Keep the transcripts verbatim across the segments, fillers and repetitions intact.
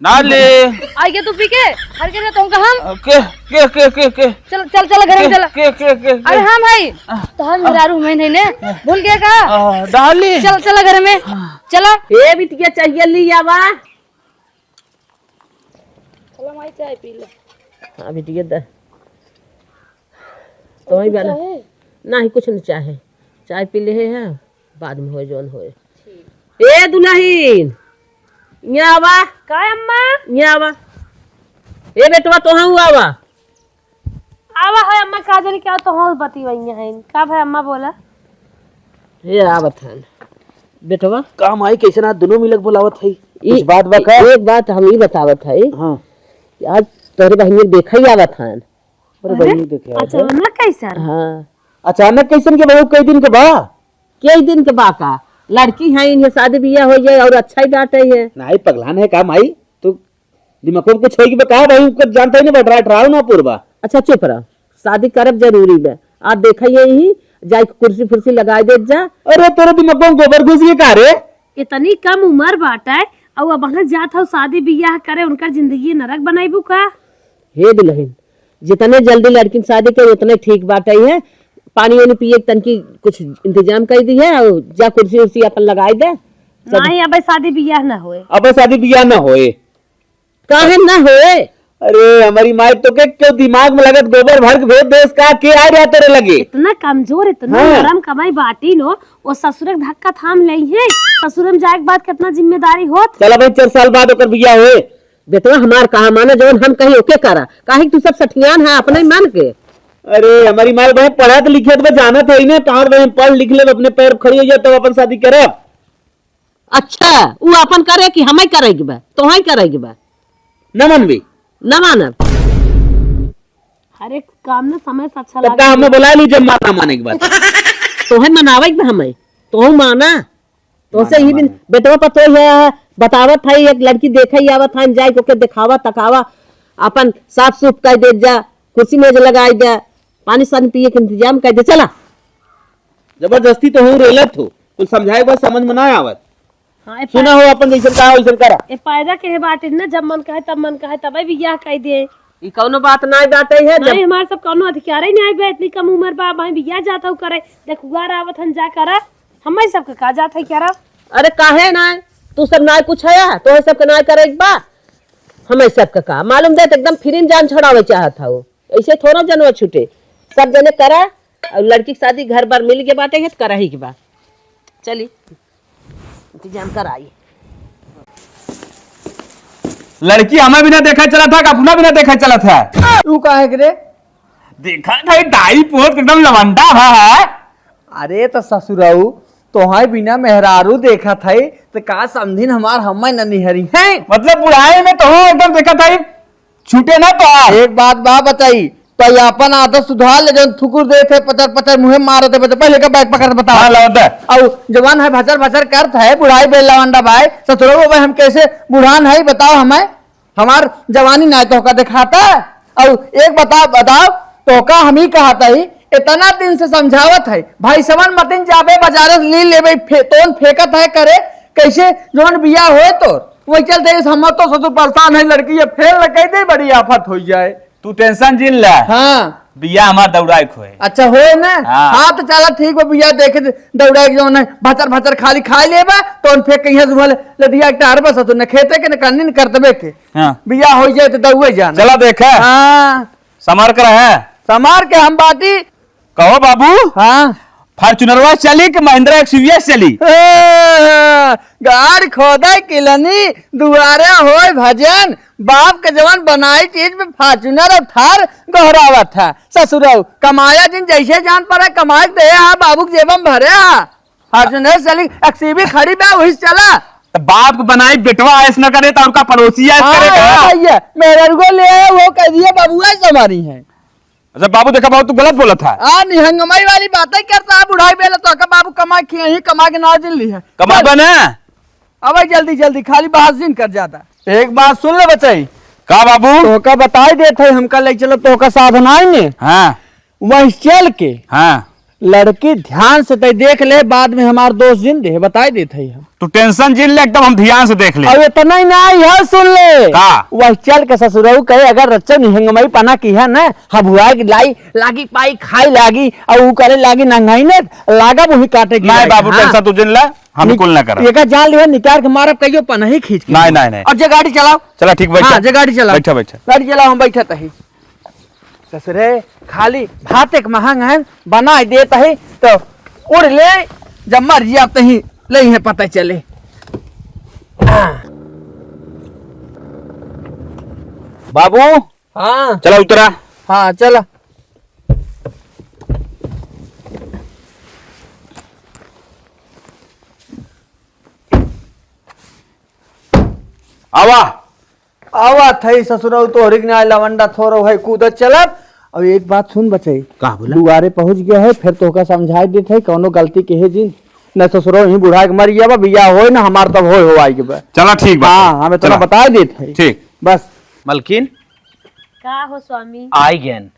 डाली। आई के तू पी के? हर के तुमका हम? के, के, के, के, के? चल, चल, चल, घर में के, चल। के, के, के, के? अरे हाँ भाई, आ, तो हम आ, मेहरारू में नहीं ने, भूल गया का? आ, डाली। चल, चल, घर में। हाँ। चला। ए बिटिया, चाहिए ली आवा। चला माई, चाय पी ले। हाँ बिटिया, दे। तो वही कुछ वाला। चाहे? नहीं, कुछ नहीं चाहे। चाय पी ले है, बाद में होए जौन होए। ठीक। ए दुलहिन, यहाँ आवा। का अम्मा? यहाँ आवा। ए बेटवा, तोहू आवा। आवा है अम्मा, का जानी क्या तोहू बतिवइया है। का भाई अम्मा बोला? ए आवत हन। बेटवा। का माई, कैसे ना दोनों मिलक बोलावत है? ई कुछ बात बा का? एक बात हम ई बतावत है। हाँ। कि आज तोहरे बहिनी देखा ही आवत हन। अरे अरे? बहिनी देखे आवत है। अचानक कैसन? हाँ। अचानक कैसन के बहू कई दिन के बा? कई दिन के बा का? लड़की है, इन्हें शादी बियाह हो जाए और अच्छा ही बात है ये। नहीं, पगलान है का माई? तू दिमाग में कुछ होई कि बा का भाई? उनका जानता ही नहीं बा, डरा, डराओ ना पूर्वा। अच्छा चुप रह, शादी करब जरूरी बा। आज देखा यही, जाए के कुर्सी फुर्सी लगाए देत जा। अरे तोरे दिमाग में गोबर घुस गए का रे? इतनी कम उम्र बाटे, और अब वहाँ जात हो शादी बियाह करे, उनकर जिंदगी नरक बनाइबू का? हे दुलहिन, जितने जल्दी लड़किन शादी करे उतने ठीक बाटे है। पानी वानी पिए के तनकी कुछ इंतजाम कर दी है और जा कुर्सी उर्सी अपन लगाई दे। चल। नहीं, अबे शादी बियाह ना होए। अबे शादी बियाह ना होए। काहे ना होए? अरे हमारी माई, तो के क्यों दिमाग में लगत गोबर भर के भेज देस का? के आ रहा तेरे लगे? इतना कमजोर, इतना हाँ। नरम कमाई बाटी नो, वो ससुर के धक्का थाम लेई है। ससुर में जाए के बाद कितना जिम्मेदारी होत। चला भाई, चार साल बाद ओकर बियाह होए। बेटवा हमार कहा माने, जवन हम कही ओके करा, काहे कि तू सब सठियान है अपने मन के। अरे हमारी माई बहन पढ़त लिखत बा, जानत है इन्हें, कहाँ बहन पढ़ लिख ले, अपने पैर पर खड़ी हो जाए तब अपन शादी करब। अच्छा, उ अपन करे कि हमें करे के बा, तोहें करे के बा? न मनबी? न मानब। हर एक काम ना समय से अच्छा तब लागे। का हमें बुला ली जब माना माने के बाद? तोहें मनावे के बा हमें, तोहू माना। तोसे माना, ही दिन माना। बेटवा पतोह है, बतावत है, एक लड़की देखे ही आवत है, जाए के ओके देखावा तकावा, अपन साफ सूफ कर दे जा, कुर्सी मेज लगाई जा, पानी सानी पिए के इंतजाम कर दे, चला। जबरदस्ती तो हूँ रेलत हो, कुछ समझाए के बाद समझ में ना आवत। हाँ, ए सुना पा- हो अपन जैसन कहा वैसन करा। ए पैदा के है बाटे ना, जब मन कहे तब मन कहे तबे बियाह कर दे। ई कौनो बात नाय बाटे है, जब नहीं, हमार सब कौनो अधिकार ही नहीं बा, इतनी कम उम्र बा, भाई बियाह जात हो करे, देख उगार आवत हन जा करा, हमें सबके का जात है करा। अरे काहे ना, तू सब ना कुछ है, तोहे सबके ना करे के बा, हमें सबके का मालूम दे, एकदम फ्री में जान छोड़ावे चाहत हो, ऐसे थोड़ा जनवा छूटे, सब जने करा, और लड़की के शादी घर बार मिल के बाटे है तो करा ही के बा। चली। इंतजाम कराई। लड़की हमें बिना देखे चलत है, अपना बिना देखे चलत है। तू काहे के रे? देखा था, दाई पोत एकदम लवंडा है। अरे तो ससुराऊ, तोहाई बिना मेहरारू देखा था, तो का समझिन हमार हमें न निहरी है? मतलब बुढ़ाई में तो हूँ एकदम देखा था, छूटे ना तो आ। एक बात बा बताई, तो ये अपन आदत सुधार ले, जौन थुकुर देत है, पचर पचर मुँहे मारत है, पहले का बैग पकड़ बताओ। हाँ, लाओ दे। और जवान है, भचर भचर करत है, बुढ़ाई बेला अंडा भाई, ससुरो भाई, हम कैसे बुढ़ान है, बताओ हमें, हमार जवानी ना तोहका दिखाता। और एक बता, बताओ, तोहका हम ही कहत है, इतना दिन से समझावत है, भाई समन मतिन जाबे बाजारे से ली लेबे, फे-, तोन फेंकत है करे, कैसे जौन बिया होए तो वही चलते इस हम तो ससुर परेशान है, लड़की ये फेल न कह दे, बड़ी आफत हो जाए। तू टेंशन जिन ले। हाँ। बिया हमार दौड़ाए के होए। अच्छा होए ना? हाँ। हाँ, तो चला ठीक बा, बिया देखे दे, दौड़ाए के जौन है, भचर भचर खाली खाए लेबा, तो उन फेंक कहीं से ले दिया एक टार बस, तू न खेते के, न करनी, न करतबे के। हाँ। बिया हो जाए तो दौड़े जाना। चला देखे। हाँ। समार कर है। समार के हम बाटी। कहो बाबू। हाँ। फॉर्च्यूनरवा चली कि महिंद्रा एक्सयूवी चली? ए, गाड़ खोदे किलनी, दुआरे होए भजन, बाप के जवन बनाई चीज में फॉर्च्यूनर और थार गोहरावत है। ससुरऊ, कमाया जिन जैसे जान पड़े, कमाए के दे हा, बाबू के जेबम भरे हा। फॉर्च्यूनर चली, एक्सयूवी खड़ी बा, वही से चला। तो बाप के बनाई बेटवा ऐस न करे, तो उनका पड़ोसी ऐस हाँ, करे का? हाँ, भैया, मेहररुआ ले आए, वो कह दिए, "बाबू ऐस हमारी है।" अच्छा बाबू, देखा बाबू, तू गलत बोलत है। आ, निहंगमाई वाली बातें करता है, बुढ़ाई बेला तो का बाबू कमा के, यही कमा के ना जिन ली है। कमा चल। बना। अब जल्दी, जल्दी, खाली बात जिन कर जाता। एक बात सुन ले बचाई। का बाबू? तोहका बताई देत है, हमका ले चलो, तोहका साधन आई ने। हाँ। वहीं चल के। हाँ। लड़की ध्यान से तै देख ले, बाद में हमार दोस्त जिन दे, बताई देत है हम। तू tension जिन ले, एकदम हम ध्यान से देख ले। अब इतना ही ना आई है, सुन ले। का? वह चल के ससुरऊ कहे, अगर रच्चा निहंगमई पना की है ना, हबुआ के लाई, लागी पाई, खाई लागी, और ऊ करे लागी नंगाई ने, लागा वही काटे की नहीं लागी। बाबू, हाँ। Tension तू जिन ले, हम निक-, कुल ना करा। एका जान लिया, निकाल के मारब, कहियो पनही खींच के। नहीं, नहीं, नहीं। और जे गाड़ी चलाओ। चला, ठीक, बैठा। हाँ, जे गाड़ी चलाओ। बैठा, बैठा। गाड़ी चलाओ, हम बैठा तही। ससुरे, खाली भात एक महंग है, बनाई देत है, तो उड़ ले, जब मर जिया तही, ले है पता चले। बाबू। हाँ। चला उतरा। हाँ, चला। आवा। आवा थई ससुरऊ, तोहरी के नाय लवंडा थोरो है, कूदत चलब। अब एक बात सुन बचई। का बोला? दुआरे पहुँच गया है, फिर तोहका समझाई देत है, कौनो गलती के है जिन। न ससुरऊ ही बुढ़ा के मर गया बा, बियाह होए न हमार तब होए हो आई के बा। चला ठीक बा। हाँ, हम इतना चला। बताई देत है। ठीक। बस। मलकिन। का हो स्वामी? आई गयन।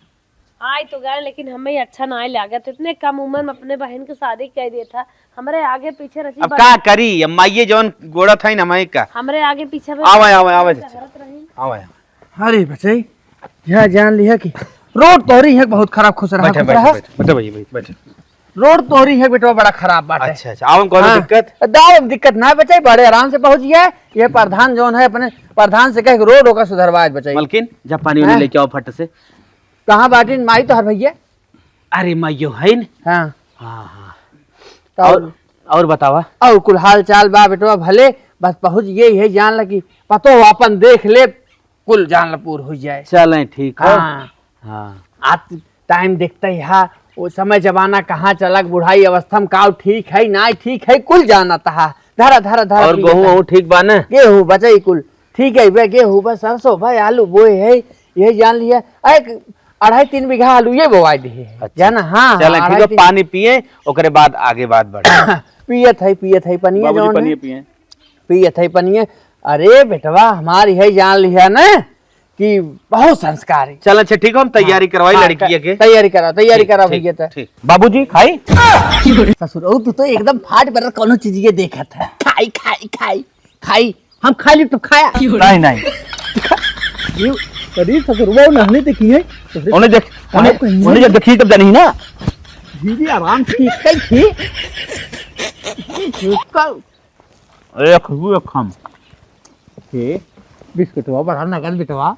आय तो गए, लेकिन हमें अच्छा नाय लागत। इतने कम उम्र में अपने बहन के शादी कर दिया था। हमरे आगे पीछे रची अब बड़- का करी, अब माइये जौन गोड़त है न, हमें का। हमरे आगे पीछे में आवे, आवे, आवे, चाहत रही। आवे, आवे। अरे बचई, यह जान लिया कि रोड तोहरी है बहुत खराब, खुश रहा, बैठे, खुश बैठे, रहा। बैठे, बैठे भैया, बैठे, बैठे। रोड तोहरी है बेटवा बड़ा खराब बाटे। अच्छा, अच्छा, आवे में कौनो हाँ। दिक्कत? दाव में दिक्कत ना बचई, बड़े आराम से पहुँच गया। ये प्रधान जौन है अपने प्रधान से कह के रोड ओका सुधरवाए बचई। मलकिन, जब पानी उनी हाँ। लेके आओ फट से। कहाँ बाटिन माई तोहर भैया? अरे माइयो है न? हाँ। हाँ, हाँ। तो और, और बतावा? और कुल हाल चाल बा बेटवा भले, बस पहुँच गई है, जान ल कि पतो अपन देख ले, कुल जान ल पूर हो जाए। चलें, ठीक हो। हाँ। हाँ। आज टाइम देखते ही हा, वो समय जमाना कहाँ चलक, बुढ़ाई अवस्था में काउ ठीक है, ना ठीक है, कुल जानत हा। धरा, धरा, धरा, और पी गेहूं लेता। वहूं ठीक बा न? गेहूं बचई कुल ठीक है बे, गेहूं बा, सरसों बा, आलू बोए है, यही जान लिया। एक अढ़ाई तीन बीघा आलू ये बोवाई दिए है। अच्छा। जाना, हाँ, चलें, हाँ, ठीक अढ़ाई है, तीन पानी पिए, ओकरे बाद आगे बात बढ़े। पियत है, पियत है, पनिया बाबूजी, जौन पनिया है। पिए। पियत है पनिया। अरे बेटवा, हमारी है जान लिया न कि बहुत संस्कारी। चल अच्छा ठीक हो, हम तैयारी हाँ, करवाई हाँ, लड़किया के। तैयारी करा, तैयारी ठीक, करा ठीक, भैया त। ठीक। बाबूजी, खाई? ससुर, ओ, तू तो एकदम फाट बर कौनो चीज ये देखत है। खाई, खाई, खाई, खाई। हम खा ली तो खाया। नहीं, नहीं। ये, अरे ससुरवा नहने देखी है। उन्हें देख, उन्हें, कहीं उन्हें जब देखी तब जानी ना। धीरे आराम से कई थी। इसका एक, एक हम। के बिस्कुटवा बड़ा नगद बिटवा।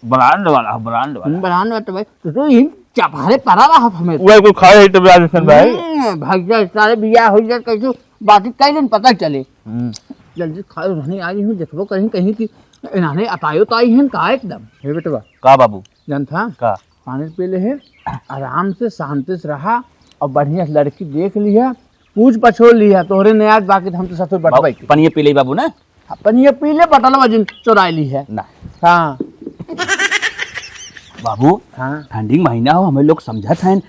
ब्रांड वाला, ब्रांड वाला। हम्म, ब्रांड वाला तो भाई, तो, तो इन चपहरे परा रहा हमें। वो कोई खाए है तो ब्रांड से भाई। हम्म, भाग जा, सारे बिया हो जा, कैसे बातचीत कई दिन पता चले। हम्म। जल्दी खाए, उन्होंने आई हूँ, देखबो कहीं, कहीं कि इन्होंने अतायो तो आई हैं का एकदम। हे बेटवा। का बाबू? जान था? का? पानी पी ले है, आराम से शांति से रहा और बढ़िया से लड़की देख लिया, पूछ पछोड़ लिया, तोहरे न्याय बाकी हम तो ससुर बटवाई के। पनिया पी ले बाबू ना। हाँ, पनिया पी ले, बटलवा जिन चुराई ली है। ना। हाँ। बाबू, हाँ। ठंडी के महीना हो, हमें लोग समझत हैं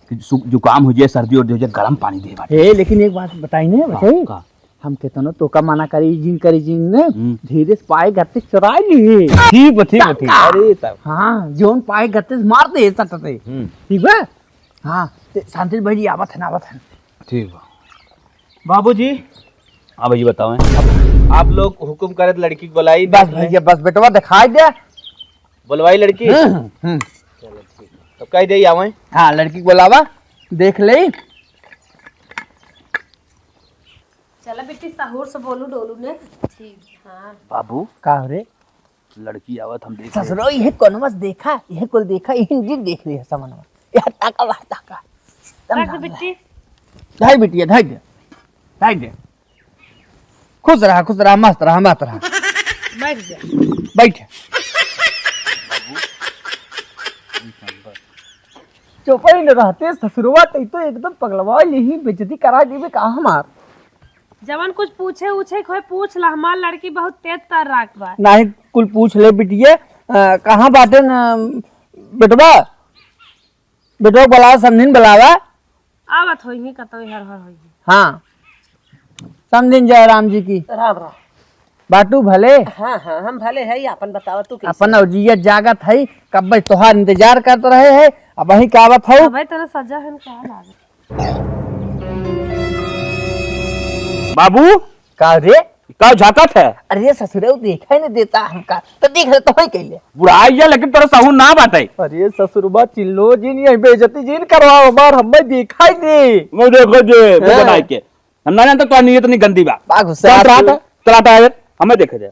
कि सु-, जुकाम हो जाए, सर्दी उर्दी हो जाए, गरम पानी दे बाटे। ए, लेकिन एक बात बताई ने, का, बताई? का? हम केतनो तोका मना करी जिन, करी जिन ने, हम्म। धीरे से पाए गत्ते चुराई ली। ठीक बा, ठीक बा, ठीक। अरे तब। हाँ, जोन पाए गत्ते से मार दे सट से। हम्म। ठीक बा? हाँ, ते शांति से बैठ जा, आवत है ना, आवत है। ठीक बा। बाबूजी। हाँ भैया बताओ। आप लोग हुकुम करे तो लड़की के बुलाई, बस देख ले। भैया, बस बेटवा दिखाई दे। बुलवाई लड़की? हम्म, हम्म। चलो ठीक है। तो कह दे आवे। हाँ, लड़की के बुलावा, देख ले। चला बेटी, सहूर से बोलू डोलू ने। ठीक। हाँ। बाबू। का हो रे? लड़की आवत हम देख ले। ससुरो, इहे कोनवा से देखा, इहे कुल देखा, इहे दिन देख ले समनवा। यार ताका, वाह ताका। तम रख दे नाम बिट्टी। ले। धाई बिटिया, धाई दे। धाई दे। खुश रहा, खुश रहा, मस्त रहा, मस्त रहा। बैठ जा। बैठ। चुपई न रहते ससुरवा, तई तो एकदम पगलवा, यही बेइज्जती करा देबे का हमार। जवन कुछ पूछे उछे के होए पूछ ला, हमार लड़की बहुत तेज तर्राक बा। नाही, कुल पूछ ले बिटिया। अ, कहाँ बाटे न बेटवा? बेटवा बुलावा, समधिन बुलावा। आवत होइहे, कतई हर हर होइहे। हाँ, समधिन जय राम जी की। राम राम। बाटू भले? हाँ, हाँ, हम भले है, अपन बतावा तू कैसे? अपन अउर जियत जागत है, कब्बे तोहार इंतजार करत रहे है, अबहीं का आवत हऊ? अबे तोरा सजा हन का लागत? बाबू। का रे? का झाकत है? अरे ससुरे, वो देखा ही नहीं देता हमका, तो देख ले तो ही कैले। बुढ़ाई है, लेकिन तोरा सहू ना बाटे। अरे ससुरबा, चिल्लो जिन, यही बेइज्जती जिन करवाओ हमार, हमें देखा ही नहीं। वो देखो जे, वो हाँ। बनाई के। हम ना जानते, तो नीयत नहीं गंदी बा। बा गुस्सा चल, चल, तू। चल, हटा यार, हमें देखे दे।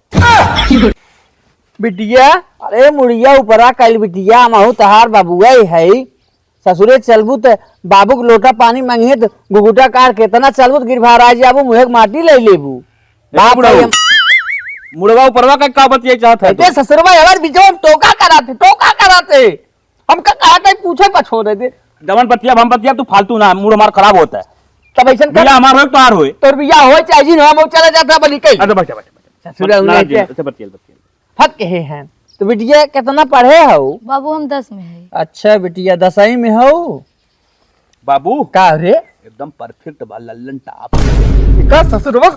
बिटिया, अरे मुड़िया ऊपरा कइल बिटिया, महू तहार बाबुआ ही है। ससुरे चलबू त बाबू के लोटा पानी मांगिए त घुघुटा काट के इतना चलबू त गिर भराई जाबू, मुँहे के माटी ले लेबू। ए बाप बुढ़ऊ, रे, हम मुड़वा ऊपरवा का, का बतिया चाहत है एते तू? ससुरवा हमार बीचवा में टोका कराते, टोका कराते। हमका कहा था पूछे पछोरे दे। जवन बतिया हम बतिया, तू फालतू ना, मूड हमार खराब होता है। तब ऐसन कर। बिया हमार होए, तोहार होए। तोर बिया होए चाहे जिन हो, हम चला जाता बनी कई। अच्छा, बैठ, बैठ, बैठ। ससुरा मत, उन्हें नाराज क्या? अच्छा, बतिया, बतिया। फक कहे हैं। तो बिटिया कितना पढ़े हो? बाबू, हम दस में है। अच्छा बिटिया, दसवीं में हो? बाबू। का रे? एकदम perfect बा, लल्लन टाप। का ससुरवा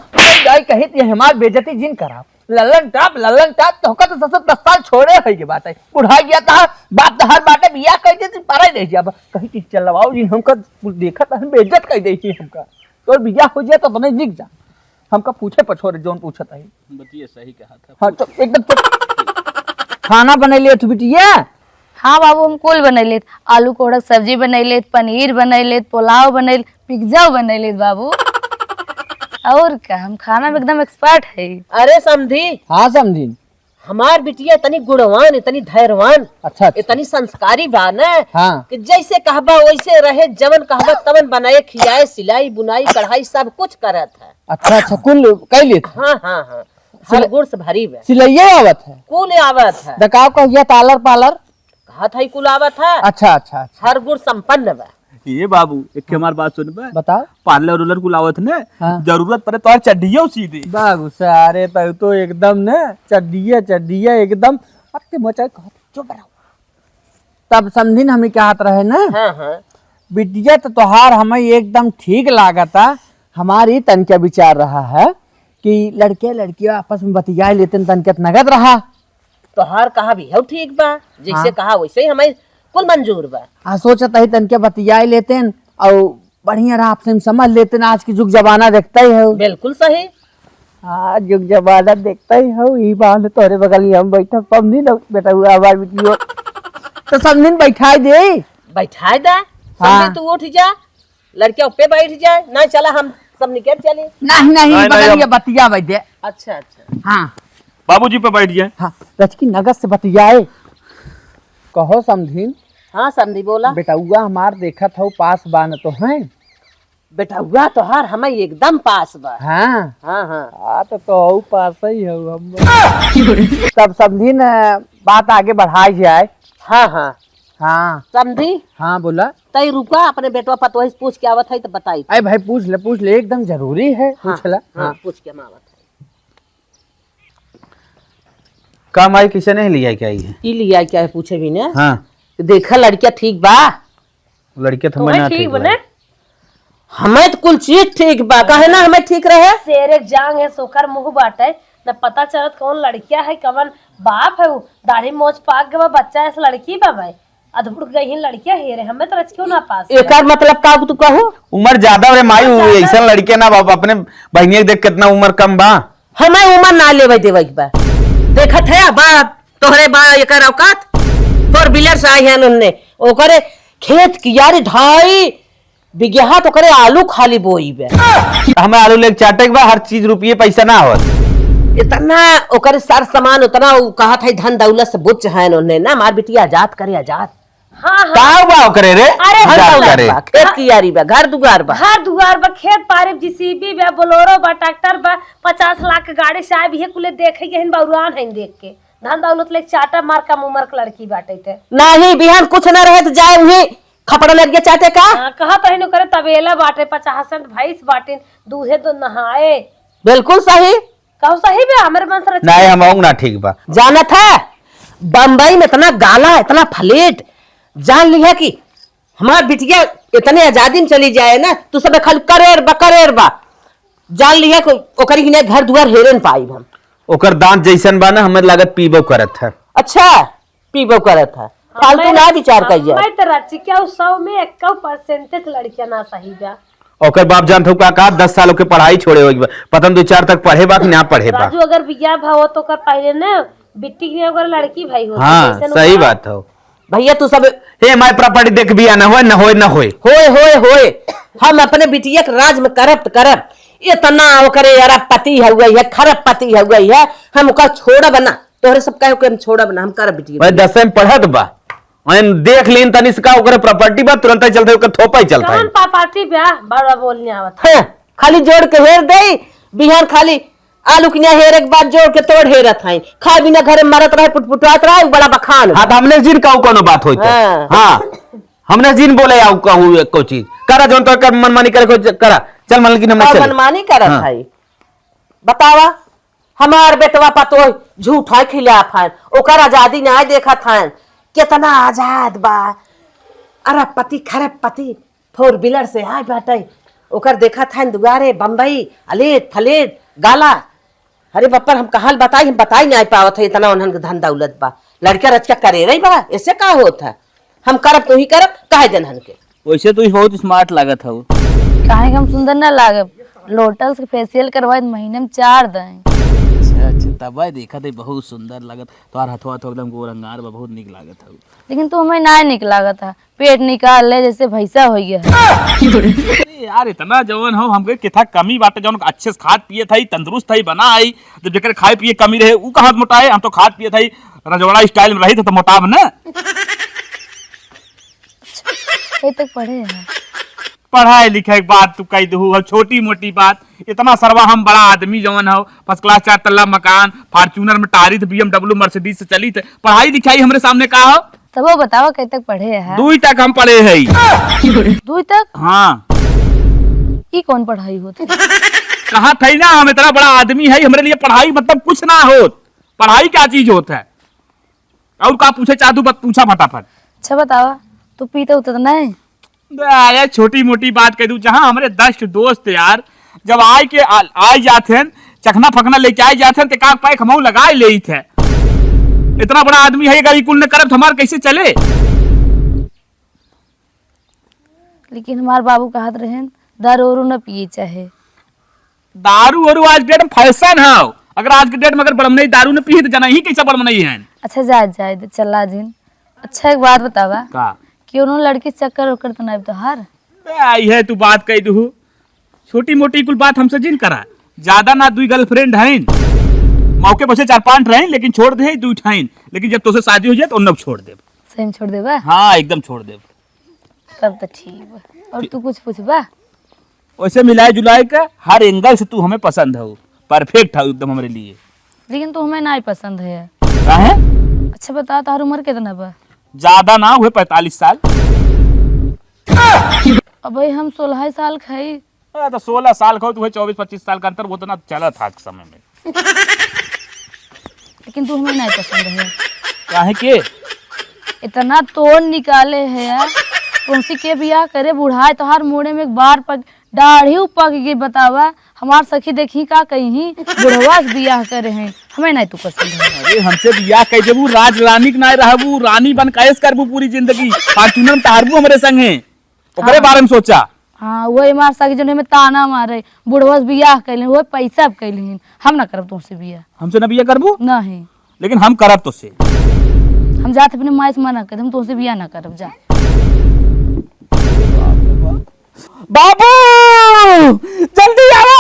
जाई कहित ये हमार बेइज्जती जिन कराब। लल्लन टाप, लल्लन टाप, तोहका तो ससुर दस साल छोड़े होई के बात है। बुढ़ा गया था, बाप तो हर बाटे बिया कह दे, तू पारा ही रह जाब। कहीं चीज चलवाओ जिन हमका देखत हन, बेइज्जत कर दे हमका। तोर बिया हो जाए तो अपने निक जा। हमका पूछे पछोरे जौन पूछत है। बतिया सही कहा था। हाँ, चुप, एकदम चुप। खाना बनैले तू बिटिया? हाँ बाबू, हम कुल बनैले। आलू कोहड़ा के सब्जी बनैले, पनीर बनैले, पुलाव बनैले, पिज्जा बनैले बाबू। और का, हम खाना में एकदम expert है। अरे समधी। हाँ समधी। हमार बिटिया इतनी गुणवान, इतनी धैर्यवान, अच्छा, अच्छा। इतनी संस्कारी बा न हाँ। कि जैसे कहबा वैसे रहे, जवन कहबा तवन बनाए, खियाए, सिलाई, बुनाई, कढ़ाई सब कुछ करत है। अच्छा, अच्छा, कुल कई लेत? हाँ, हाँ, हाँ। हर सिल-, गुण से भरी बा। सिलैये आवत है? कुल आवत है। दकाव कहिया तालर पालर? कहत है कुल आवत है। अच्छा, अच्छा, अच्छा। हर गुण संपन्न बा। ये बाबू, एक हमार बात सुनबे? बताओ। पार्लर उर्लर कुल आवत ने, हाँ। जरूरत पड़े तो और चड्डियों सी दे। बाबू, सारे तो, तो एकदम ने, चड्डिया, चड्डिया एकदम। अत्ते मचा कहत, चुप रहो। तब समझिन हमें क्या हाथ रहे ना? हाँ, हाँ। बिटिया तो तोहार हमें एकदम ठीक लागता। हमारी तनके विचार रहा है कि लड़के लड़कियां आपस में बतियाए लेते हैं, तनके नगद रहा। तोहार कहा भी है ठीक बा, जैसे हाँ। कहा वैसे ही हमें कुल मंजूर बा। आ सोचत ही तनके बतियाए लेते हैं और बढ़िया रहा आपसे हम समझ लेते हैं। आज की जुग जमाना देखता ही है। बिल्कुल सही। हाँ, जुग जमाना देखता ही हो, ई बाल तोरे बगल में हम बैठब, समझी ना बेटा, हुआ हमार बिटियो। तो समझी न बैठाई दे। बैठाई दे, हाँ। समझी तू उठ जा, लड़किया पे बैठ जाए, ना चला हम सब निकल चली। नहीं, नहीं, नहीं, बगल नहीं, ये हम बतिया बैठे। अच्छा, अच्छा। हाँ। बाबूजी पे बैठ जाए। हाँ, रचकी नगद से बतियाए। कहो समझी। हाँ, समझी बोला। बेटउआ हमार देखत हो पास बान तो हैं। बेटउआ तोहार हमें एकदम पास बा। हाँ। हाँ, हाँ। हाँ, तो, तो हऊ पास ही हऊ हम। तब समझी न, बात आगे बढ़ाई जाए। हाँ, हाँ। हाँ। समझी? हाँ, बोला। तई रुका, अपने बेटवा पतोह से पूछ के आवत है तो बताई। अरे भाई, पूछ ले, पूछ ले, एकदम जरूरी है, हाँ, पूछ ले। हाँ, हाँ। पूछ के हम आवत है। का माई, किसे नहीं लिया के आई है? ई लिया के आई, पूछे भी ने। हाँ। देखा लड़किया ठीक बा? लड़किया तो हमें तुम्हें ना ठीक ठीक बने? लगे। हमें तो कुल चीज ठीक बा, काहे ना हमें ठीक रहे? शेर एक जांग है, सोकर मुंह बाटे, न पता चलत कौन लड़किया है, कवन बाप है, उ दाढ़ी मोछ पाक गवा, बच्चा ऐसे लड़की बा भाई, अधबुड़ गई है लड़किया, हेरे हमें तो रच क्यों ना पास। एकर मतलब का तू कहू? उम्र ज्यादा रे माई, उम्र ज्यादा। ऐसन लड़के ना बाप, अपने बहनिया के देख कितना उम्र कम बा। हमें उम्र ना लेवे देवे के बा। देखत है बा तोहरे बा एकर औकात। Four wheeler से आई हैं उनने, ओकरे खेत कियारी ढाई बिगहा तो ओकरे आलू खाली बोई बे। हमें आलू लेके चाटे के बा, हर चीज रुपये पैसा ना हो। इतना ओकरे सर सामान उतना उ कहत है धन दौलत से बुच्च है उनने ना, मार बिटिया आजाद करे आजाद। हाँ, हाँ। का बा ओकरे रे? अरे, घर दुआर बा, खेत कियारी बा, घर दुआर बा। घर दुआर बा, खेत पारी, JCB बा, Bolero बा, tractor बा, पचास लाख के गाड़ी से आए, इहे कुले देखे गहन बउरान हइन देख के। धन दौलत लेके चाटा मार कम उम्र के लड़की बाटे ते। नहीं, बिहान कुछ ना रहे तो जाए उही खपड़ा लग गया चाटे का। हाँ, कहत रही नु करे तबेला बाटे, पचास सेंट भैंस बाटे, दूधे तो नहाए। बिल्कुल सही। कहू सही बे, हमरे मन से रच नहीं, हम ना ठीक बा। जानत है, बम्बई में इतना गाला, इतना फलेट, जान लिया कि हमार बिटिया इतने आजादी में चली जाए ना, तू सब खाली करेर बा, करेर बा। जान लिया कि ओकरी हिने घर दुआर हेरे न पाई हम। ओकर दांत जैसन बा ना, हमें लागत पीबो करत है। अच्छा, पीबो करत है। फालतू ना विचार कइया। मैं तो रचिका हूँ, सौ में एक्का percentage लड़कियाँ ना सही बा। ओकर बाप जानत हऊ का, का दस साल ओके पढ़ाई छोड़े होई बा, पता न दो चार तक पढ़े बा कि ना पढ़े बा। राजू, अगर बियाह भा हो तो ओकर पहले ना बिट्टी के ओकर लड़की भाई होत, हाँ, जैसे न सही ओकरा बात हऊ। भइया तू सब हे, my property देख, बियाह ना होए, ना होए, ना होए। होए, होए, होए। हम अपने बिटिया के राज में करब त करब। इतना ओकरे अरबपति हउए है, खरबपति हउए है, हम ओकर छोड़ब ना। तोहरे सब कहे के हम छोड़ब ना, हम करब बिटिया भाई के। दसवीं में पढ़त बा, ओइन देख लीन तनी से का ओकरे property बा, तुरंत ही चलते ओकर थोपा ही चलता है। कौन property बा? बड़ा बोलने आवत। हैं, खाली जोड़ के हेर देई, बिहान खाली आलू किनिया हेरे के बाद जोड़ के तोड़ हेरत हई। खाए बिना घरे मरत रहे, पुटपुटात रहे, उ बड़ा बखान हाँ, बा। तो हमने जिन कहू कोनो बात होई तो। हाँ। हाँ, हमने जिन बोले आऊ कहू एको चीज। करा जौन तो कर मनमानी करे को ज-, करा। चल मलकिन हमने का चले। मनमानी करत हाँ। हई? बतावा, हमार बेटवा पतोह झूठ है खिलाफ है, ओकर आजादी न्याय देखत है। कितना आजाद बा, अरबपति खरबपति। Four wheeler से आए बाटे, ओकर देखत हन दुआरे बम्बई, अलेट फलेट, गाला। अरे बप्पर, हम कहाँ बताई, हम बताई नाहीं पावत है, इतना उन्हन के धन दौलत बा। लड़का रचका करे रही बा, ऐसे का होत है? हम करब, तू ही करब, कहे देन हन के। वैसे तू बहुत smart लागत हऊ। काहे के हम सुंदर ना लागब? Lotus के facial करवाए त महीने में चार दाएं। अच्छा, अच्छा, तब देखत है बहुत सुंदर लागत। तोहार हथवा तो एकदम गोर अंगार बा, बहुत नीक लागत हऊ। लेकिन तू हमें ना नीक लागत है। पेट निकाल ले जैसे भैंसा होइ गया है। अरे यार, इतना जवन हो, हमके किथा कमी बाटे, जवन अच्छे से खात पियत हई, तंदुरुस्त हई, बना हई। जब जेकर खाए पिए कमी रहे, ऊ कहाँ मोटाए? हम तो खात पियत हई, रजवाड़ा style में रही तो, तो मोटाब न। कई तक पढ़े हैं? पढ़ाई लिखाई के बात तू कह दहू, अब छोटी मोटी बात, इतना सरवा हम बड़ा आदमी जवन हो, first class चार तल्ला मकान, Fortuner में टारित, B M W Mercedes से चलित, पढ़ाई लिखाई हमरे सामने का हो? तबो बतावा, कई तक पढ़े है? दुई तक हम पढ़े हई। दुई तक? हाँ। ई कौन पढ़ाई होत है? कहा थई ना, हम इतना बड़ा आदमी है, हमरे लिए पढ़ाई मतलब कुछ ना होत। पढ़ाई क्या चीज होत है? और का पूछे चाहतू, बत-, पूछा फटाफट। अच्छा बतावा, तू पीते उते तो नहीं? अरे छोटी मोटी बात कह दू, जहाँ हमरे दस ठो दोस्त यार, जब आए के आ, आए जात हैं, चखना फखना लेके आए जात हैं, तो का पैक हमहू लगाए लेइत है। इतना बड़ा आदमी है, अगर ई कुल न करब, तो हमार कैसे चले? लेकिन हमार बाबू कहत रहेन, दारू उरू न पिए चाहे। दारू उरू आज के date में fashion है। अगर आज के date में अगर बड़मनई दारू न पी, तो जना ही कैसा बड़मनई है। अच्छा, जाए, जाए दे, चला जिन। अच्छा, एक बात बतावा। का? कौनो लड़की चक्कर ओकर तो नहीं तोहार? बे, आई है, तू बात कह दू। छोटी मोटी कुल बात हमसे जिन करा। ज्यादा ना, दुई girlfriend हैं। मौके पर से चार पांच रहें, लेकिन छोड़ दे, दुई ठाइन। लेकिन जब तोसे शादी हो जाए, तो उन लोग छोड़ दे। सही में छोड़ देबा? हाँ, एकदम छोड़ दे। तब तो ठीक बा। और तू कुछ पूछबा? वैसे मिलाए जुलाए के हर angle से तू हमें पसंद हो, perfect हो एकदम हमरे लिए। लेकिन तू हमें नाहीं पसंद है। काहे? अच्छा बता, तोहार उम्र कितना बा? ज्यादा ना हुए, पैंतालीस साल। अबे हम सोलह साल खाई। अरे तो सोलह साल खाओ, तू है चौबीस पच्चीस साल का अंतर, वो तो ना चला था आज के समय में। लेकिन तू हमें नहीं पसंद है। काहे के? इतना तोड़ निकाले है यार। तुमसे के बियाह करे बुढ़ाए, तोहार मुड़े में एक बार पक, दाढ़ी पक गई। बतावा, हमार सखी देखी का कही, बुढ़वा से बियाह करे हैं, हमें नहीं तू पसंद है। अरे हमसे बियाह कह देबू, राज रानी के नाय रहबू, रानी बन कैस करबू पूरी जिंदगी, Fortuner में टहरबू हमरे संग है। ओकरे हाँ। बारे में सोचा। हाँ, वही हमार सखी जौन हमें ताना मारे, बुढ़वा से बियाह कैले, वही पैसा अब कैले, हम ना करब तुमसे बियाह। हमसे ना बियाह करबू? नहीं। लेकिन हम करब तोसे। हम जात अपने माई से मना कर, हम तुमसे बियाह ना करब, जा। बाबू, जल्दी आवा।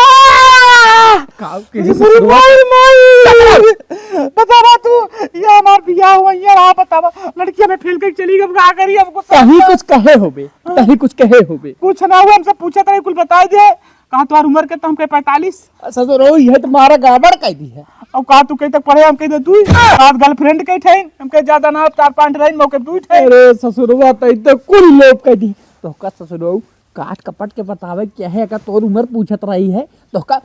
का, के अरे, ससुरवा? माई, माई। बतावा तू, ये हमार बियाह हुआ, ये रहा, बतावा। लड़की हमें फेल करके चली गई, अब का करी, हमको कहीं कुछ कहे होबे, हाँ। कहीं कुछ कहे होबे। कुछ ना हुआ, हमसे पूछा था, कुल बताई दे। कहा तुम्हारी उम्र के, तो हम कहे पैंतालीस। ससुरो, ये तुम्हारा गड़बड़ कह दी है। अब कहा तू कहीं तक पढ़े, हम कह दे दुई। सात girlfriend कहीं ठहन, हम कहे ज्यादा ना, चार पांच रहे, मौके दुई ठहन। अरे ससुरवा, तो इतने कुल लोग कह दी। तो का ससुरो, काट कपट के बतावे क्या है, अगर तोर उम्र पूछत रही है, तो का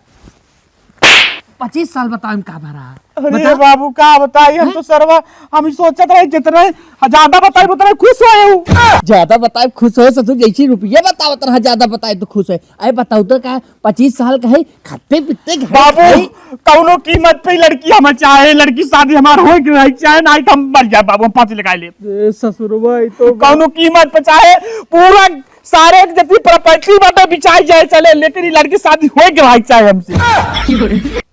पच्चीस साल बताओ, हम का भरा? अरे बता। बाबू, का बताई, हम हैं? तो सरवा, हम ही सोचत रहे, जितने ज्यादा बताई, उतने खुश होए उ। ज्यादा बताई, खुश होए, ससुर, जैसी रुपया बतावत रहा, ज्यादा बताई तो खुश होए। अरे बताओ तो का, पच्चीस साल का है, खाते पीते घर बाबू, है। कौनो कीमत पे लड़की हमें चाहे, लड़की शादी हमार होए के रही, चाहे ना, हम मर जाए बाबू, हम फांसी लगा ले। ए, ससुरवा, ई तो कौनो कीमत पे चाहे पूरा सारे के जितनी प्रॉपर्टी बाटे बिचाई जाए चले, लेकिन ये लड़की शादी होए के रही चाहे हमसे।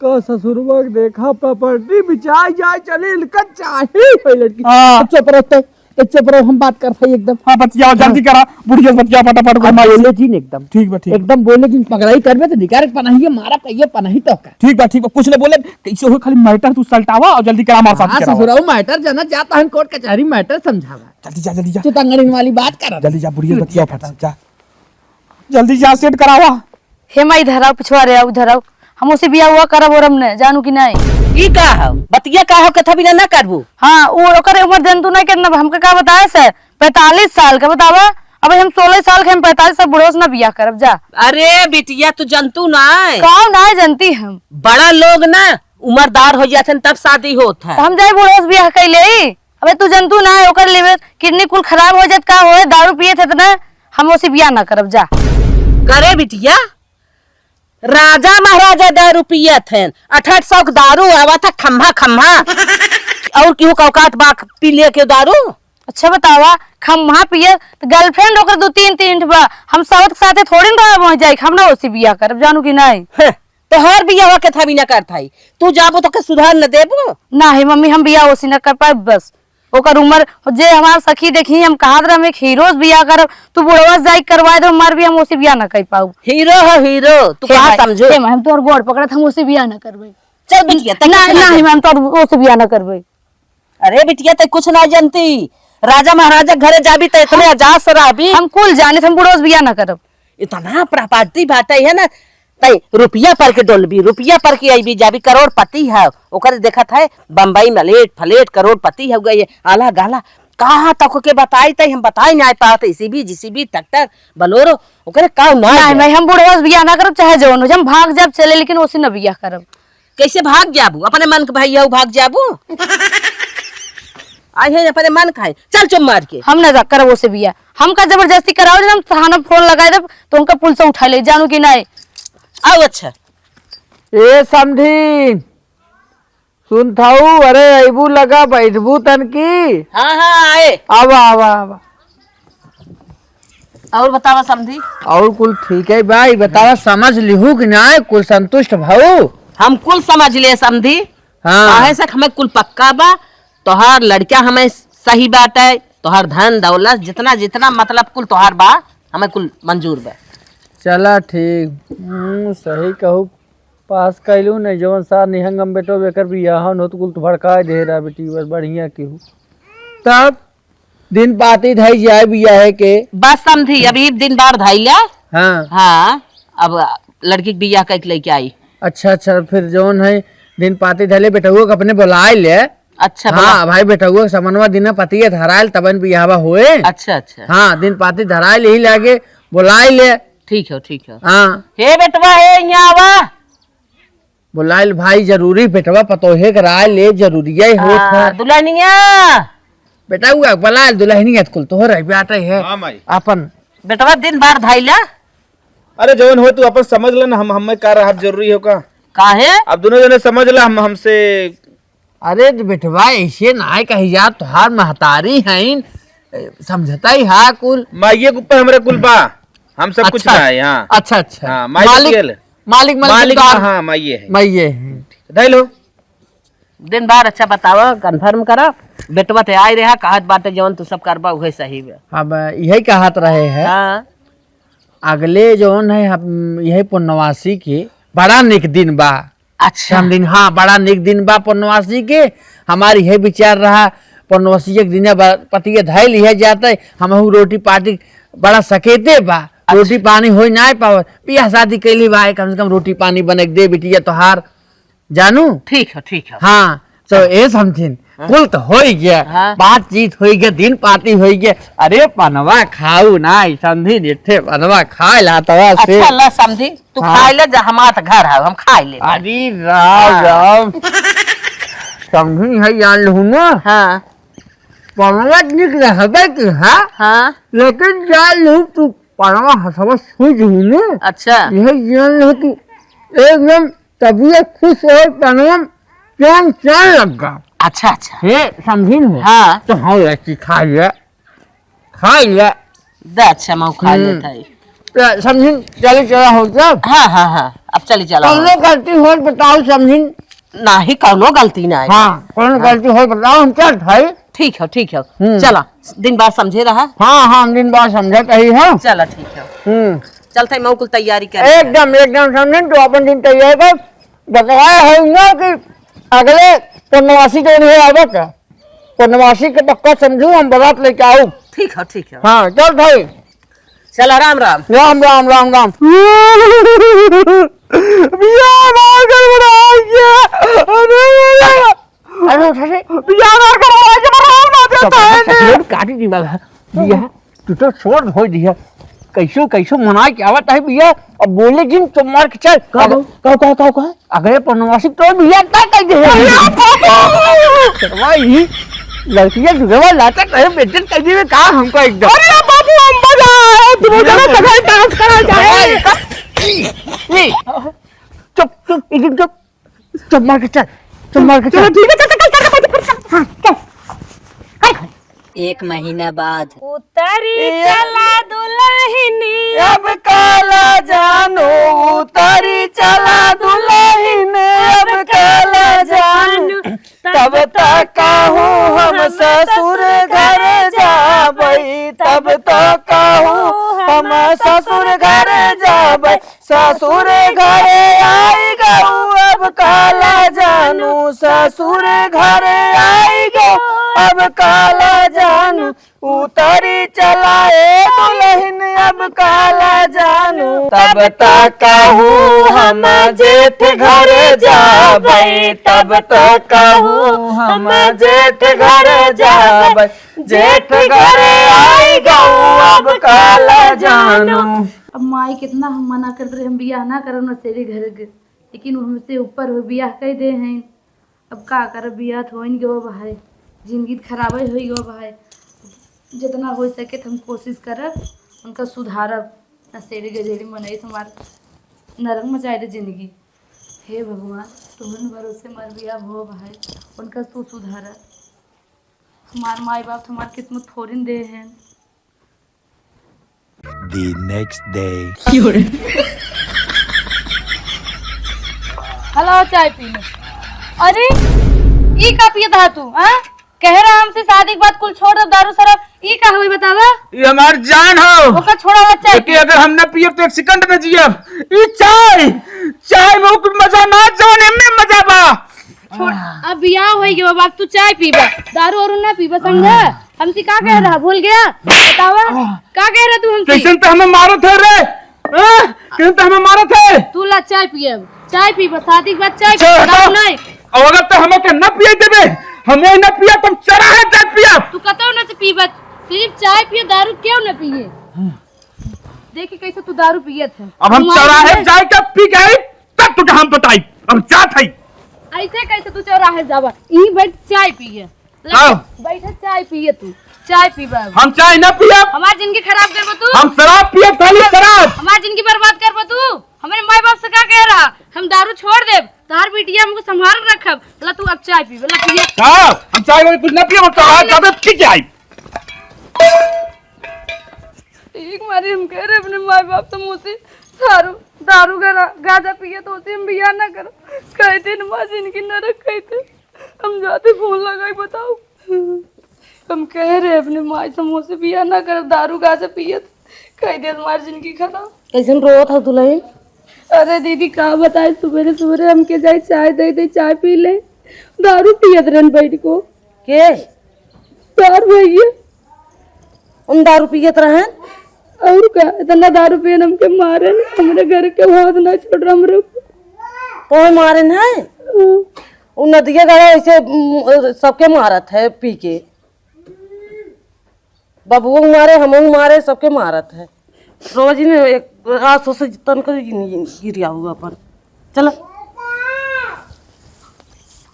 का ससुरवा के देखा, प्रॉपर्टी बिचाई जाए चले, इनका चाहे है लड़की। हाँ। चुप रहो, तो चुप रहो, हम बात करत हई एकदम। हाँ, बतियाओ, जल्दी हाँ। करा, बुढ़िया से बतियाओ फटाफट, हम बोले जिन एकदम। ठीक बा, ठीक। एकदम बोले जिन, पगड़ाई करबे तो निकाल पनाही, मारा कहिए पनाही तो का। ठीक बा, ठीक बा, कुछ न बोले, कैसे हो, खाली मैटर तू सलटावा और जल्दी करा, हमारे साथ हाँ, करावा। ससुरवा, मैटर जाना जाता है कोर्ट कचहरी, मैटर समझावा। जल्दी जा, जल्दी जा। चितंगड़िन वाली बात कर। जल्दी जा, बुढ़िया बतिया फट से, जा। जल्दी जा, सेट करावा। हे माई, इधर आओ, पिछुआ रे आओ, इधर आओ। हम ओसे बियाह हुआ करब और हमने, जानू कि नहीं? ई का हो? बतिया का हो, कथा बिना ना करबू? हाँ, वो ओकर उम्र जंतु नहीं, कितना हमके का बताए से? पैंतालीस साल का बतावा। अब हम सोलह साल के, हम पैंतालीस से बुढ़ो से ना बियाह करब, जा। अरे बिटिया, तू जंतु ना है। का ना है, जनती हम। बड़ा लोग ना उम्रदार हो जाते हैं, तब शादी होत है। तो हम जाए बुढ़ो से बियाह कैले ही। अबे तू जंतु ना है, ओकर लिवर किडनी कुल खराब हो जात का होए, दारू पिए थे इतना, हम ओसे बियाह ना करब जा। करे बिटिया, राजा महाराजा दारू पियत हैं, अठहठ सौ के दारू आवा था खम्हा खम्हा। और केहू का औकात बा पी ले के दारू? अच्छा बतावा, खम्हा पिए तो गर्लफ्रेंड ओकर दो तीन तीन ठे बा, हम साउथ के साथे थोड़ी ना रह जाए, हम ना ओसे बियाह करब, जानू कि नहीं? हैं, तोहार बियाह के था भी ना करत हई, तू जाबो तो के सुधार न देबो? नाही मम्मी, हम बियाह ओसी न कर पाए, बस ओकर उम्र जे हमार सखी देखी, हम कहत रहे हम एक हीरो से बियाह करब, तू बुढ़वा से जाई करवाए दो, हमार बियाह हम ओसी बियाह न कर पाऊ। हीरो हो हीरो, तू हे कहा माई, समझो? हे माई, हम तोहर गोड़ पकड़त, हम ओसी बियाह न करबे। चल बिटिया, तै ना, कुछ ना ना, जान। हम तोहर ओसी बियाह न करबे। अरे बिटिया, तै कुछ ना जानती, राजा महाराजा के घरे जाबी त इतने आजाद से रहबी। हम कुल जाने, हम बुढ़वा से बियाह न करब। इतना प्रॉपर्टी बाटे है ना, तै रुपया पर के डोलबी, रुपया पर के अइबी जाबी, करोड़पति है, ओकर देखत है बम्बई में लेट फलेट करोड़पति हो गई है, आला गाला। कहाँ तक के बताई तै हम बताई ना पावत, इसी भी, जिसी भी, ट्रैक्टर, बोलेरो, ओकरे का ना नहीं, है। मैं हम बुढ़वा से बियाह ना करब, चाहे जौन हो, हम भाग जाब चले, लेकिन ओसे न बियाह करब। कैसे भाग जाबू? अपने मन के भैया भाग जाबू? आई है अपने मन का है, चल चुप मार के। हम ना जा करब ओसे बियाह, हमका जबरदस्ती कराओ, हम थाना फोन लगाए देब, तो उनका पुलिस उठा ले, जानू कि नहीं? आओ अच्छा। ए समधी, सुन थाऊ, अरे अइबू लगा, बैठबू तनकी? हाँ, हाँ, आए। आवा, आवा, आवा। और बतावा समधी। और कुल ठीक है भाई, बतावा समझ लिहू कि ना, कुल संतुष्ट भाऊ? हम कुल समझ ले समधी। हाँ। काहे से हमें कुल पक्का बा, तोहार लड़का हमें सही बात है, तोहार धन दौलत जितना, जितना मतलब कुल तोहार बा, हमें कुल मंजूर बा। चला ठीक, हम्म, सही कहू, पास कैलू नहीं, जवन सार निहंगम बेटो बेकर बियाह न हो तो कुल तो भड़काए दे रहा बेटी, बस बढ़िया केहू। तब दिन पाती धई जाए बियाहे के। बस समधी, अभी दिन बार धई ले। हाँ। हाँ, अब लड़की के बियाह कइके लेके आई। अच्छा, अच्छा, फिर जौन है दिन पाती धले बेटहुआ के अपने बुलाए ले। अच्छा, हाँ, बोला। भाई बेटहुआ के समनवा दिन पतिया धराइल तबन बियाहवा होए। अच्छा, अच्छा। हाँ, दिन पाती धराइल यही लागे बुलाए ले। ठीक है, ठीक है। हाँ। हे बेटवा, हे यहाँ आवा। बोलाइल भाई जरूरी, बेटवा पतोहे के राय ले जरूरिया ही होत हाँ, है। दुल्हनिया। बेटा, उ बोलाइल दुल्हनिया, कुल तोहर है, बेटा है। हाँ, माई। अपन। बेटवा, दिन बार धाइला। अरे, जवन हो, तू अपन समझ ले ना, हम, हमें का रहब जरूरी हो का? काहे? अब दोनों जने समझ ला, हम, हमसे अरे तो बेटवा, ऐसे ना कही जा, तोहार महतारी हईन, ए, समझता ही हा कुल। माइये के ऊपर हमरे कुल बा, हम सब कुछ अच्छा, ना है, हाँ। अच्छा, अच्छा। हाँ, माई मालिक, के ले। मालिक, मालिक मालिक तो ना, आप हाँ, माइये है। माइये है। धइ लो। दिन बार अच्छा बतावा, confirm करा। बेटवा ते आए रहा, कहत बाटे जवन तू सब करबा, उहे सही बा। अब यही कहत रहे हैं। हाँ। अगले जौन है, हम, यही पुनवासी के बड़ा निक दिन बा। अच्छा। समझिन, हाँ, बड़ा निक दिन बा पुनवासी के। हमार इहे विचार रहा, पुनवासी एक दिन बा, पतिया धइ लिहे जाते, हमहू रोटी पाटी बड़ा सकेते बा, अच्छा। रोटी पानी होई नाय पावत, बियाह शादी कैली बा, कम से कम रोटी पानी बने के दे बिटिया तोहार, जानू? ठीक है, ठीक है। हाँ, तो हाँ। ए समझिन, हाँ। कुल तो होई गया, हाँ। बातचीत होई गया, दिन पाती होई गया। अरे पनवा खाऊ ना, ई समधी नेठे पनवा खाए ला तवा से। अच्छा ला समधी, तू हाँ। खाए ले जा, हमार त घर है, हम खाए ले। अरे राम हाँ। राम। समधी है जान लहू ना। हाँ। पनवा निक रहबे की है। हाँ। लेकिन जान लहू तू पनवा हसवा सूझ हुई ना। अच्छा। यह जान लहू तू एकदम तबीयत खुश और पनवा चान चान लग गा। अच्छा, अच्छा। हे समझिन हो? हाँ। तो हाँ, लड़की खा लिया, खा लिया। दे, अच्छा, मैं खा हम्म। लेता है। तो समझिन, चले चला हो क्या? हाँ, हाँ, हाँ, अब चली चला हो। कौनो गलती हो बताओ समझिन। नाही, कौनो गलती नाही। हाँ, कौनो हाँ। गलती हो बताओ, हम चल भाई। ठीक है, ठीक है। हम्म। चला, दिन बाद समझे रहा। हाँ, हाँ, दिन बाद समझत ही है। चला, ठीक है। हम्म। चलते हैं, मैं कुल तैयारी कर। एकदम, एकदम समझिन, तू अपन दिन तैयार कर। बतवाए है ना कि अगले पूर्णमासी जो नहीं आवत, पूर्णमासी के पक्का समझू, हम बारात लेके आऊ। ठीक है, ठीक है। हाँ, चल भाई। चला, राम राम। राम, राम, राम, राम। बियाह हमार गड़बड़ा गया। अरे, अरे, अरे, अरे। बियाह हमार गड़बड़ा गया, हमार राम ना देता है ने। काटी दी बाबा। बियाह तू तो छोड़ धोई दिया। कैसो, कैसो मना के आवत है भैया। अब बोले जिन तो मार के चल। का, अब का, का, का, का? अगले पूर्णमासी तो भैया तय कर दे। अरे बाबा! भाई, लड़कियां जुगवा लाता कहे बेइज्जत कर दिए का हमको एकदम। अरे बाबू, हम मजा आया, तू मुझे ना सगाई डांस करा जाए। भाई, का? नहीं। चुप, चुप, एकदम चुप। चल मार के चल, चल मार के चलो, चल। ठीक है, चल, चल, चल, चल, चल, चल, हाँ, चल। एक महीना बाद। उतरी चला दुलहिनी। अब काला जानू, उतरी चला दुलहिन, अब काला जानू। तब तक कहूँ हम ससुर घर जाबै, तब तक कहूँ हम ससुर घर जाबै। ससुर घरे आई गऊ अब काला जानू, ससुर घरे आई गऊ अब काला जानू। उतरी चला ए दुलहिन अब काला जानू, तब तक कहूँ हम जेठ घर जाबै, तब तक कहूँ हम जेठ घर जाबै, जेठ घर आई गऊ अब काला जानू। अब माई कितना हम मना करत रहे, हम बियाह ना करब नसेड़ी घर के, लेकिन वो हमसे ऊपर हो बियाह कइ दे हैं। अब का करब, बियाह तो होइन गवा भाई, जिंदगी तो खराबे होइ गवा भाई। जितना होइ सके त हम कोशिश करब, उनका सुधारब। नसेड़ी गजेड़ी मनई से हमार नरक मचाए दे जिंदगी। हे भगवान, तोहन भरोसे हमार बियाह हो भाई, उनका तू सुधारा। हमार माई बाप तो हमार किस्मत थोड़िन दे हैं। The next day। हेलो, चाय पी ले। अरे, ई का पियत हा तू, हाँ? कह रहा हमसे शादी के बाद कुल छोड़ दे, दारू शराब, ई का हुई बतावा? ये हमार जान हो। ओकर छोड़ा हुआ चाय। लेकिन अगर हम ना पियब तो एक सेकंड न जियब। ई चाय, चाय में वो कुछ मजा ना, जौन एमे मजा बा। छोड़, अब बियाह होई गयो, अब तू चाय पीबा, दारू वारू ना पीबा, समझा? हमसे का कह रहा, भूल गया? बतावा, का कह रहा तू हमसे? कैसन तो हमें मारत है रे, हाँ? कैसन तो हमें मारत है? तू ला चाय पिए, चाय पीबा, शादी के बाद चाय अच्छा, पीबा, दारू हटाओ। नहीं। और अगर तो हमें के ना पिए देबे, हम वही ना पिया, तुम चरा है चाय पिया। तू कतौ ना से पीबा, सिर्फ चाय पिए, दारू क्यों ना पिए? देखी कैसे तू दारू पियत है। अब हम हमारे चौराहे में जाए के पी के आई, तब तुके हम बताई। अब जात है। ऐसे कैसे तू चौराहे जावा? ई बैठ चाय पिए। आओ। बैठे चाय पिए तू। चाय पीबा अब। हम चाय ना पियब। हमार जिंदगी खराब करबो तू। हम शराब पियब, खाली शराब। हमार जिंदगी बर्बाद करबो तू। हमारे माई बाप से का कह रहा? हम दारू छोड़ देब। तार बिटिया हमको संभाल रखब। ला तू अब चाय पीबे, ला पिए। का? हम चाय वाय कुछ ना पियब, हम चौराहे जाबे पी के आई। ठीक मारी हम कह रहे अपने माई बाप से मुझसे दारू, दारू गा-, गांजा पिए तो उसे हम बियाह ना करो। कह दे ना माँ जिंदगी नरक कह दे। हम जाते फोन लगाई बताओ। हम कह रहे अपने माई से मुझसे बियाह ना करो, दारू गांजा पिए तो कह दे हमारी जिंदगी खराब। कैसन रोत हो दुलहिन? अरे दीदी का बताए, सुबेरे सुबेरे हमके जाए चाय दे दे, चाय पी ले, दारू पियत रहन बैठ को। के? तोर भैया। उन दारू पियत रहन? और का, इतना दारू पियन हमके मारे न, हमरे घर के हाथ ना छोड़ रहा हमरे ऊपर। तोहे मारे न है? हाँ। उ नदिया गड़ा ऐसे, उम, सबके मारत है पी के। बबुओ मारे, हमहू मारे, सबके मारत है। रोज ही ने एक आस से तन कर गिरिया हुआ अपन। चला।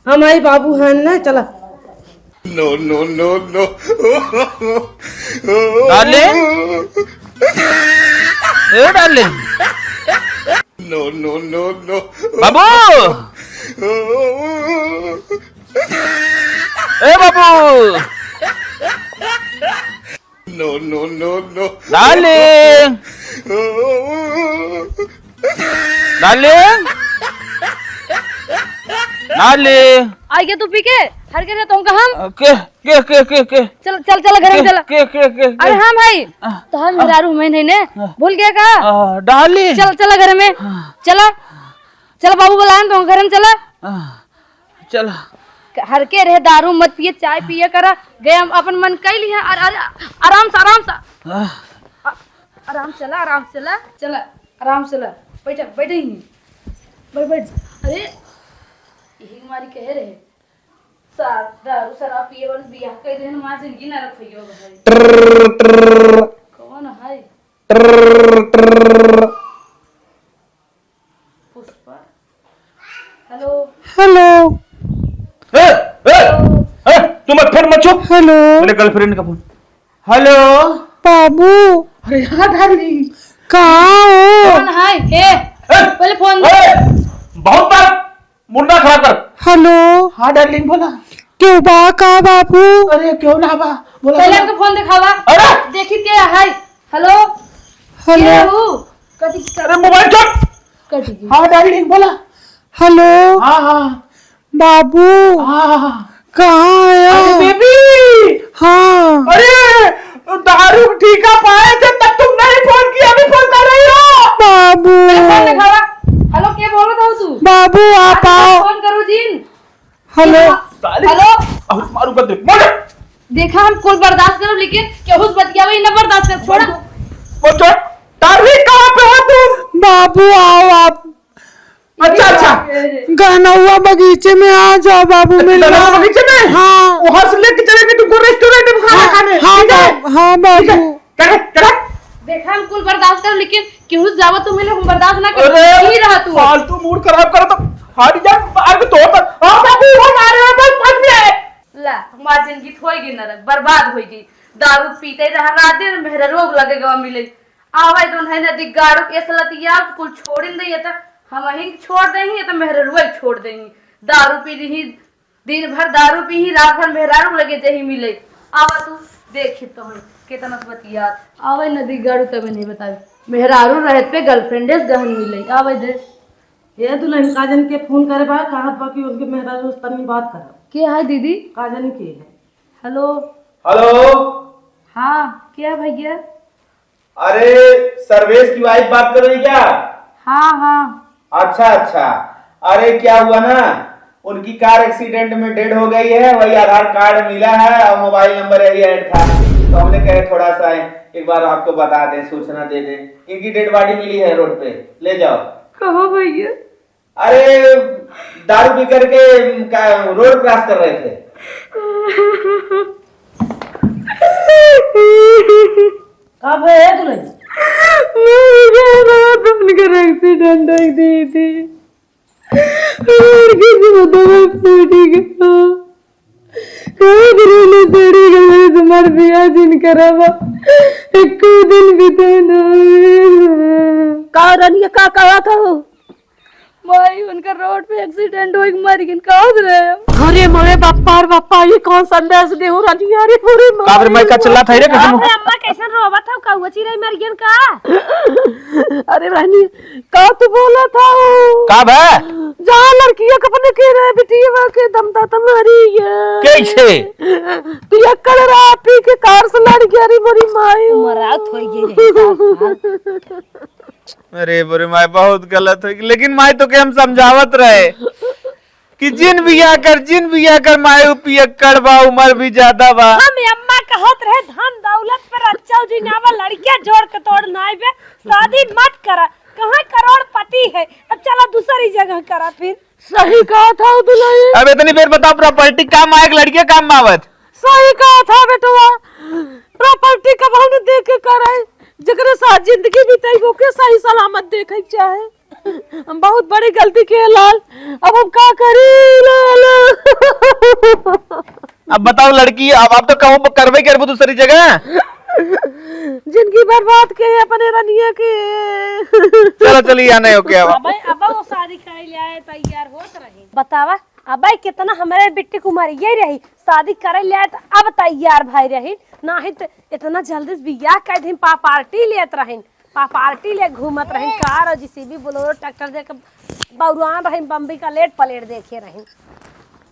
हम आई बाबू हैं ना, चला। No, no, no, no। Darling. ए darling. No, no, no, no। बाबू। ए बाबू। No, no, no, no। Darling. Darling. Darling. आई गया तू पी के? हर के रहता हूँ हम। के, के, के, के, के? चल, चल, चल, घर में के, चला। के, के, के, के? अरे हाँ भाई, आ, तो हम आ, मेहरारू में नहीं ने। आ, भूल गया का? आ, डार्लिंग। चल, चला घर में। आ। चला, चला बाबू बुलाएं तो घर में चला। आ। चला। हर के रहे, दारू मत पिए, चाय पिए करा। गए हम अपन मन कई लिया। अरे, अरे, आराम से, आराम से। आह। आ-, आराम चला, आराम चला, चला, आराम चला। बैठ, बैठ यहीं। बैठ, बैठ। अरे, यही मारी कहे रहे। सा-, दारू शराब पिए वाले बियाह कर देन, माँ जिंदगी नरक होइयो भाई। ट्रर, ट्रर। कौन है? ट्रर, ट्रर। पुष्पा। हेलो। हेलो। ए, ए, ए, तू मत फोन मत छू। हेलो। मेरे गर्लफ्रेंड का फोन। हेलो। बाबू। अरे हाँ डार्लिंग। कहाँ हो? कौन है? ए, ए, पहले फोन दे। ए, बहुत बार मुंडा खड़ा कर। हेलो। हाँ डार्लिंग बोला। क्यों बा का बाबू? अरे क्यों ना बा? बोला, पहले बोला। हमको फोन दिखावा। अरे। देखी के है। हेलो। हेलो। के हो? कटी। अरे मोबाइल छोड़। कटी गई। हाँ डार्लिंग बोला। हेलो। हाँ, हाँ। बाबू। हाँ, हाँ, हाँ। कहाँ आया? अरे बेबी। हाँ। अरे दारू ठीका पाए थे तब तुम नहीं फोन किया, अभी फोन कर रही हो। बाबू। पहले फोन दिखावा। हेलो, के बोलत हो तू? बाबू आप आओ। फोन करो जिन। हेलो। साली, हेलो। अब मारू कर दे, मार। देखा, हम कुल बर्दाश्त करब, लेकिन केहू से बतियावे ही ना बर्दाश्त करब। छोड़ा। वो छोड़। डार्लिंग, कहाँ पे हो तुम? बाबू, आओ आप। अच्छा, अच्छा। गहनौआ बगीचे में आ जाओ बाबू, मिल गहनौआ जाओ। बगीचे में? हाँ। वहाँ से लेके चलेंगे तुमको रेस्टोरेंट में खाना हाँ, खाने, हाँ ठीक है? बाबू, हाँ ठीक है। बाबू। चलो, चलो। देखा, हम कुल बर्दाश्त करब, लेकिन केहू से जावा तो मिले, हम बर्दाश्त ना करब। अरे, यही रहा तू। फालतू मूड खराब करो तो हट जा, मार के तोड़ दे। हाँ बाबू, वो मारे हैं, बस फंस गए। ला, हमार जिंदगी होई गई नरक, बर्बाद होई गई। दारू पीते रहा रात दिन, मेहररुआ लगे गवा मिले। आवे दोन है नदी गाड़ू के सलतिया, कुल छोड़िन दे, ये तो हम ही छोड़ दे ही, ये तो मेहररुआ छोड़ दे ही। दारू पी ली ही, दिन भर दारू पीही, रात भर मेहरारू लगे जही मिले। आवा तू, देखी तो है, केतना से बतियात। आवे नदी गाड़ू तबे नहीं बतावे। मेहरारू रहत पे गर्लफ्रेंडे से गहन मिले। आवे दे। ए दुल्हन, का जन के फोन करे बा, कहत बा कि उनके मेहरारू से तनी बात करब। के है दीदी? का जन के है? हेलो। हेलो। हाँ, क्या है भैया? अरे, सर्वेश की वाइफ बात कर रही क्या? हाँ, हाँ। अच्छा, अच्छा। अरे, क्या हुआ ना, उनकी कार एक्सीडेंट में डेड हो गई है, वही आधार कार्ड मिला है और मोबाइल नंबर यही ऐड था, तो हमने कहे थोड़ा सा एक बार आपको बता दें, सूचना दे दें। इनकी डेड बॉडी मिली है रोड पे, ले जाओ। कहाँ भैया? अरे, दारू पी करके का, रोड क्रॉस कर रहे थे। का भय है दुल्हन? मेरे रात उनकर एक्सीडेंट हो गई थी। और किसी को दवा फूटी गया। कहाँ दुल्हन सड़ी गई तुम्हार बियाह जिन करावा। एको दिन बिता ना। का रनिया का कहा था? माई, उनका रोड पे एक्सीडेंट होई के मर गइन, कहत रहे। अरे मोरे बापा रे बापा, ये कौन संदेश देहु रानी? अरे मोरे माई। का रे माई, का चिल्लात है रे, कैसे मुंह? अरे अम्मा, कैसन रोवत हौ? कौआ चिरई मर गइन का? अरे रानी, का तू बोलत हौ? का बा? जा लड़किया के अपने के रे बिटिया के दम दा त मरी गया। कैसे? तू एक कल रात पी के कार से लड़ गया रे मोरी माई। मरात होई गई रे सास। अरे बुरी माई, बहुत गलत होई, लेकिन माई तोके हम समझावत रहे कि जिन बियाह कर, जिन बियाह कर, माई उ पियक्कड़ बा, उमर भी ज्यादा बा। हम अम्मा कहत रहे धन दौलत पर अच्छा जी नावा, लड़किया जोड़ के तोड़ नाई बे, शादी मत करा, कहाँ करोड़पति है, अब चला दूसरी जगह करा फिर। सही कहा था दुल्हन। अब इतनी देर बताओ, प्रॉपर्टी काम आए कि लड़कियां काम आवत? सही कहा था बेटवा, प्रॉपर्टी कब हमने देख के करे, जकरे साथ जिंदगी बिताई, ओके सही सलामत देखे के चाहे। हम बहुत बड़ी गलती किए लाल, अब हम का करी लाल? अब बताओ लड़की, अब आप तो कहूँ करबे करबू दूसरी जगह। जिंदगी बर्बाद के अपने रनिया के। चलो चलिए, आने हो क्या? अबे अब वो शादी करे ले आए, तैयार होत रही। बतावा, अबे कितना हमारे बिट्टी कुमारी यही रही, शादी करे ले आए तो अब तैयार भाई रही, नाही तो इतना जल्दी से बियाह कर दिन, पा पार्टी लेत रही, पा पार्टी ले घूमत रही, कार और जेसीबी बोलेरो ट्रैक्टर देके बौरान रही, बम्बई का लेट पलेट देखे रही।